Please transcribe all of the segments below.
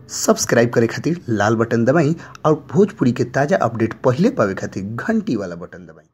Subscribe करे खातिर लाल button दबाई और भोजपुरी के ताजा अपडेट पहिले पावे खातिर घंटी वाला बटन दबाई।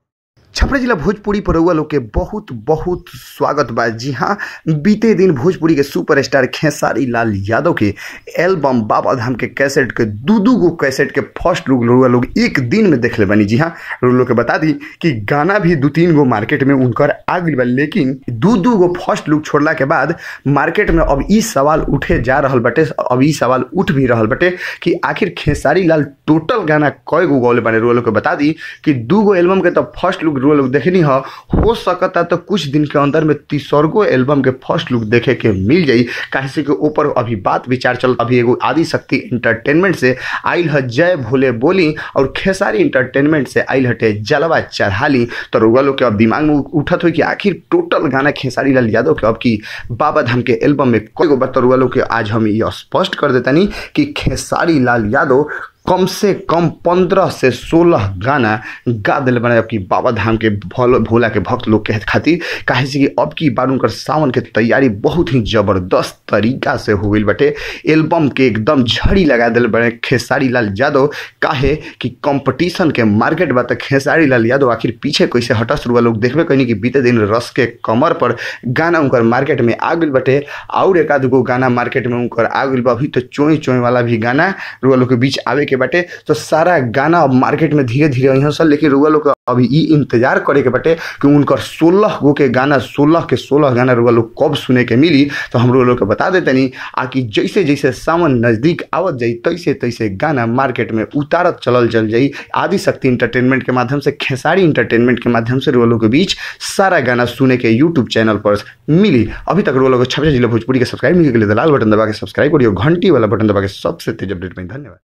छपरा जिला भोजपुरी पर रउआ लोग के बहुत बहुत स्वागत बा। जी हाँ, बीते दिन भोजपुरी के सुपरस्टार खेसारी लाल यादव के एल्बम बाबा धाम के कैसेट के दू दू गो कैसेट के फर्स्ट लुक रउआ लोग एक दिन में देख ले बानी। जी हाँ, रउआ लोग के बता दी कि गाना भी दू तीन गो मार्केट में उनकर आ गई बा, लेकिन दू दू गो फर्स्ट लुक छोड़ला के बाद मार्केट में अब ई सवाल उठे जा रहल बाटे, अब ई सवाल उठ भी रहल बाटे कि आखिर खेसारी लाल टोटल गाना कय गो गौले बाने। रउआ लोग के बता दी कि दू गो एल्बम के तो फर्स्ट लुक रउआ लोग देखनी हो सकता तो कुछ दिन के अंदर में तीसरगो एल्बम के फर्स्ट लुक देखे के मिल जाई। काहे से कि ऊपर अभी बात विचार चल, अभी एगो आदि शक्ति इंटरटेनमेंट से आइल ह जय भोले बोली और खेसारी इंटरटेनमेंट से आइल हटे जलवा चढ़ाली। तो रउआ लोग के अब दिमाग में उठत हो कि आखिर टोटल गाना खेसारी लाल यादव के अब की बाबा धाम के एल्बम में कई गो बात। रउआ लोग के आज हम ये स्पष्ट कर देतानी कि खेसारी लाल यादव कम से कम 15 से 16 गाना गा दिल बने अब की बाबा धाम के भोला के भक्त लोग के खातिर। काहे से कि अब की बार उनकर सावन के तैयारी बहुत ही ज़बरदस्त तरीका से हो गई बटे। एल्बम के एकदम झड़ी लगा दिल बने खेसारी लाल यादव। काहे कि कंपटीशन के मार्केट बा तो खेसारी लाल यादव आखिर पीछे कैसे हटस। रुआ लोग देखबे कहीं कि बीते दिन रस के कमर पर गाना उनकर मार्केट में आ गई बटे और एक आध गो गाना मार्केट में उनकर आ गई बा। अभी तो चोई चोई वाला भी गाना रुआ लोग के बीच आवे के बाटे। तो सारा गाना अब मार्केट में धीरे धीरे अइहन सन, लेकिन रुआ लोग अभी ई इंतजार करे के बाटे कि उनकर 16 गो के गाना, 16 के 16 गाना रुआ लोग कब सुने के मिली। तो हम रुआ लोग के बता देतनी आकि जैसे जैसे सावन नज़दीक आवत जाई तैसे तैसे गाना मार्केट में उतारत चलल चल जाई। आदि शक्ति इंटरटेनमेंट के माध्यम से, खेसारी इंटरटेनमेंट के माध्यम से रुआ लोग के बीच सारा गाना सुने के यूट्यूब चैनल पर मिली। अभी तक रुआ लोग छपरा जिला भोजपुरी के सब्सक्राइब नहीं के लिए लाल बटन दबा के सब्सक्राइब करिए, घंटी वाला बटन दबा के सबसे तेज अपडेट में। धन्यवाद।